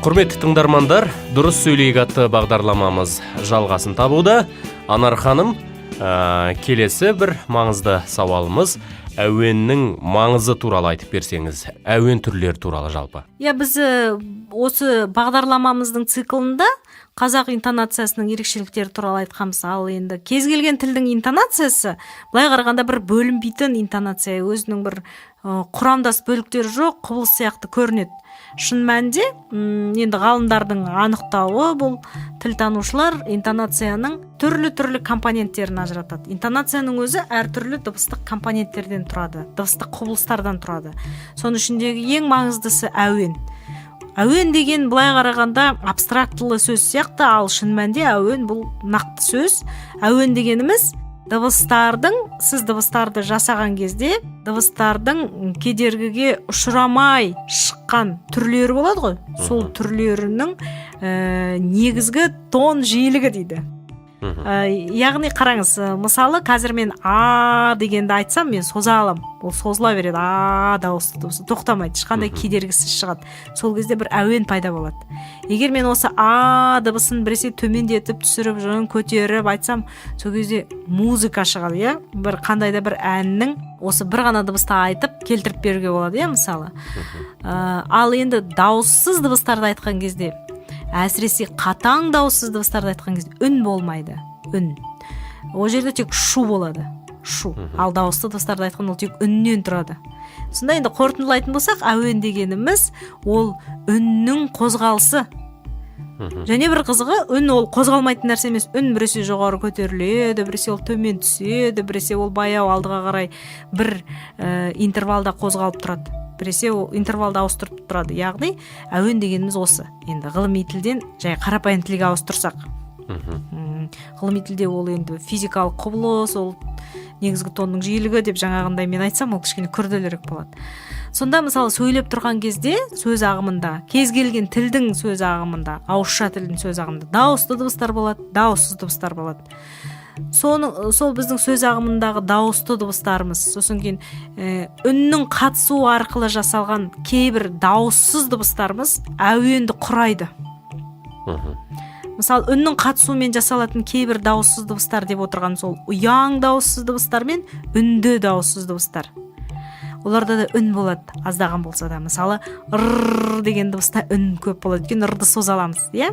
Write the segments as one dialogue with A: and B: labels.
A: Құрметті тыңдармандар, «Дұрыс сөйлейік» атты бағдарламамыз жалғасын табуда. Анар ханым, келесі бір маңызды сауалымыз: әуеннің маңызы туралы айтып берсеңіз, әуен түрлері туралы жалпы.
B: Иә, біз осы бағдарламамыздың циклында қазақ интонациясының ерекшеліктері туралы айтқанбыз. Ал енді кез келген тілдің интонациясы былай қарағанда бір бөлінбейтін интонация, өзінің бір құрамдас бөліктері жоқ құбылыс сияқты көрінеді. Шын мәнінде, енді ғалымдардың анықтауы бұл, тілтанушылар интонацияның түрлі түрлі компоненттерін ажыратады. Интонацияның өзі әртүрлі дыбыстық компоненттерден тұрады, дыбыстық құбылыстардан тұрады. Соның ішіндегі ең маңыздысы — әуен. Әуен деген былай қарағанда абстрактылы сөз сияқты, ал шын мәнінде әуен — бұл нақты сөз. Әуен дегеніміз — дыбыстардың, сіз дыбыстарды жасаған кезде дыбыстардың кедергіге ұшырамай шыққан түрлері болады ғой, сол түрлерінің негізгі тон жиілігі дейді. Яғни қараңыз, мысалы, қазір мен «а» дегенді айтсам, мен соза аламын, ол созыла береді, а дауысты дыбысы тоқтамайды, ешқандай кедергісіз шығады. Сол кезде бір әуен пайда болады. Егер мен осы а дыбысын біресе төмендетіп түсіріп, жаңа көтеріп айтсам, сол кезде музыка шығады, иә, бір қандай да бір әннің осы бір ғана дыбысты айтып келтіріп беруге болады, иә, мысалы. Ал енді дауыссыз дыбыстарды айтқан кезде, әсіресе қатаң дауыссыз дыбыстарды айтқан кезде үн болмайды, үн ол жерде тек шу болады, шу. Ал дауысты дыбыстарды айтқан ол тек үннен тұрады. Сонда енді қорытындылайтын болсақ, әуен дегеніміз — ол үннің қозғалысы. Және бір қызығы, үн ол қозғалмайтын нәрсе емес. Үн біресе жоғары көтеріледі, біресе ол төмен түседі, біресе ол баяу алдыға қарай бір интервалда қозғалып тұрады, біресе ол интервалды ауыстырып тұрады. Яғни әуен дегеніміз осы. Енді ғылыми тілден жай қарапайым тілге ауыстырсақ, ғылыми тілде ол енді физикалық құбылыс, ол негізгі тонның жиілігі деп жаңағындай мен айтсам, ол кішкене күрделірек болады. Сонда, мысалы, сөйлеп тұрған кезде сөз ағымында, кез келген тілдің сөз ағымында, ауызша тілдің сөз ағымында дауысты дыбыстар болады, дауыссыз дыбыстар болады. Соны сол біздің сөз ағымындағы дауысты дыбыстарымыз, сосын кейін үннің қатысуы арқылы жасалған кейбір дауыссыз дыбыстарымыз әуенді құрайды. Мысалы, үннің қатысуымен жасалатын кейбір дауыссыз дыбыстар деп отырған сол ұяң дауыссыз дыбыстар мен үнді дауыссыз дыбыстар. Оларда да үн болады, аздаған болса да. Мысалы, р деген дыбыста үн көп болады, өйткені рды соза аламыз, иә.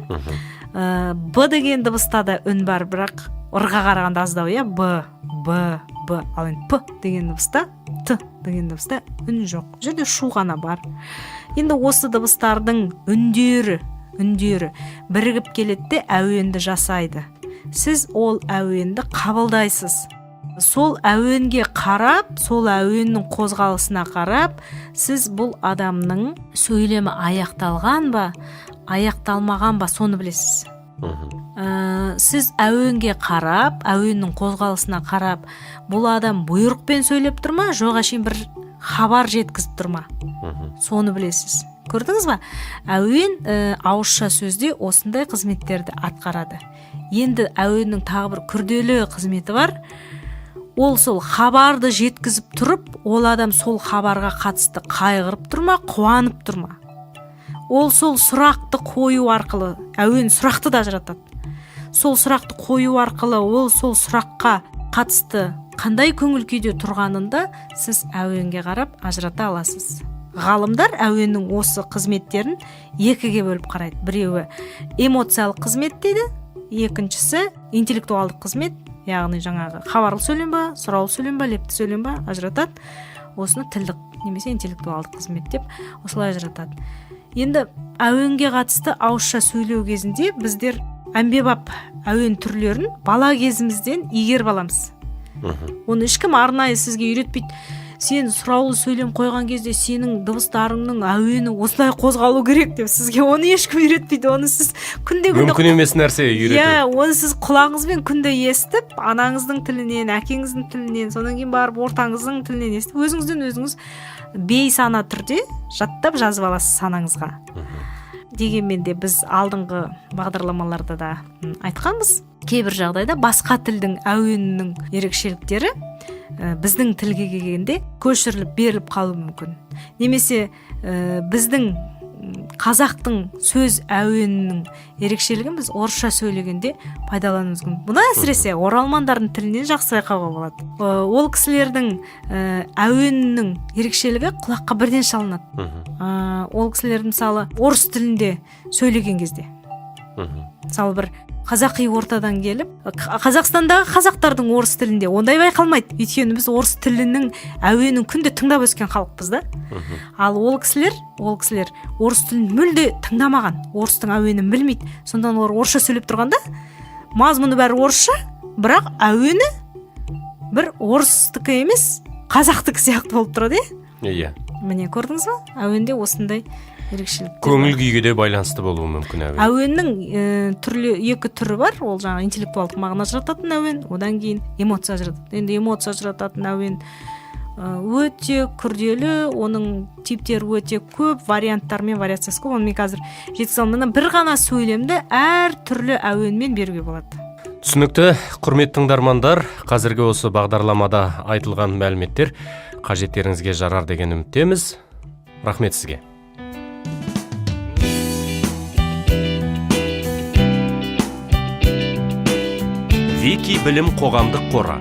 B: Б деген дыбыста да үн бар, бірақ р-ға қарағанда аздау, иә, б, б, б. Ал енді п деген дыбыста, т деген дыбыста үн жоқ, бұл жерде шу ғана бар. Енді осы дыбыстардың үндері бірігіп келеді де, әуенді жасайды. Сіз ол әуенді қабылдайсыз. Сол әуенге қарап, сол әуеннің қозғалысына қарап, сіз бұл адамның сөйлемі аяқталған ба, аяқталмаған ба, соны білесіз. Сіз әуенге қарап, әуеннің қозғалысына қарап, бұл адам бұйрықпен сөйлеп тұр ма, жоқ әшейін бір хабар жеткізіп тұр ма, соны білесіз. Көрдіңіз ба, әуен ауызша сөзде осындай қызметтерді атқарады. Енді әуеннің тағы бір күрделі қызметі бар. Ол сол хабарды жеткізіп тұрып, ол адам сол хабарға қатысты қайғырып тұр ма, қуанып тұр ма, ол сол сұрақты қою арқылы, әуен сұрақты да ажыратады, сол сұрақты қою арқылы ол сол сұраққа қатысты қандай көңіл күйде тұрғанын да сіз әуенге қарап ажырата аласыз. Ғалымдар әуеннің осы қызметтерін екіге бөліп қарайды: біреуі эмоциялық қызмет дейді, екіншісі интеллектуалдық қызмет. Яғни жаңағы хабарлы сөйлем ба, сұраулы сөйлем ба, лепті сөйлем ба, ажыратады. Осыны тілдік немесе интеллектуалдық қызмет деп осылай ажыратады. Енді әуенге қатысты ауызша сөйлеу кезінде біздер әмбебап әуен түрлерін бала кезімізден игеріп аламыз. Оны ешкім арнайы сізге үйретпейді. Сен сұраулы сөйлем қойған кезде сенің дыбыстарыңның әуені осылай қозғалу керек деп сізге оны ешкім үйретпейді. Оны сіз күнде күнде
A: Мүмкін емес нәрсе үйрету.
B: Иә, оны сіз құлағыңызбен күнде естіп, анаңыздың тілінен, әкеңіздің тілінен, содан кейін барып ортаңыздың тілінен естіп, өзіңізден өзіңіз бейсана түрде жаттап жазып аласыз санаңызға. Дегенмен де біз алдыңғы бағдарламаларда да айтқанбыз, кейбір жағдайда басқа тілдің әуенінің ерекшеліктері біздің тілге келгенде көшіріліп беріліп қалуы мүмкін немесе біздің Қазақтың сөз әуенінің ерекшелігін біз орысша сөйлегенде пайдалануымыз мүмкін. Бұны әсіресе оралмандардың тілінен жақсы байқауға болады. Ол кісілердің әуенінің ерекшелігі құлаққа бірден шалынады. Ол кісілер, мысалы, орыс тілінде сөйлеген кезде, мысалы, бір қазақи ортадан келіп, Қазақстандағы қазақтардың орыс тілінде ондай байқалмайды, өйткені біз орыс тілінің әуенін күнде тыңдап өскен халықпыз да. Ал ол кісілер орыс тілін мүлде тыңдамаған, орыстың әуенін білмейді. Сондықтан олар орысша сөйлеп тұрғанда, мазмұны бәрі орысша, бірақ әуені бір орыстікі емес, қазақтікі сияқты болып тұрады, иә.
A: Иә.
B: Міне, көрдіңіз ба, әуенде осындай ерекшеліктер бар.
A: Көңіл күйге де байланысты болуы мүмкін әуен.
B: Әуеннің түрлі екі түрі бар. Ол жаңағы интеллектуалдық мағына ажырататын әуен, одан кейін эмоция ажыратады. Енді эмоция ажырататын әуен өте күрделі, оның типтері өте көп, варианттары мен вариациясы көп. Оны мен қазір жеткізе алмаймын. Бір ғана сөйлемді әр түрлі әуенмен беруге болады.
A: Түсінікті. Құрметті тыңдармандар, қазіргі осы бағдарламада айтылған мәліметтер қажеттеріңізге жарар деген үміттеміз. Рахмет сізге. Вики білім қоғамдық қоры,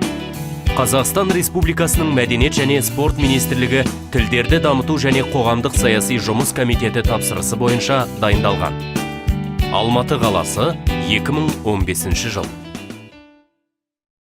A: Қазақстан Республикасының Мәдениет және спорт министрлігі, Тілдерді дамыту және қоғамдық саяси жұмыс комитеті тапсырысы бойынша дайындалған. Алматы қаласы, 2015 жыл.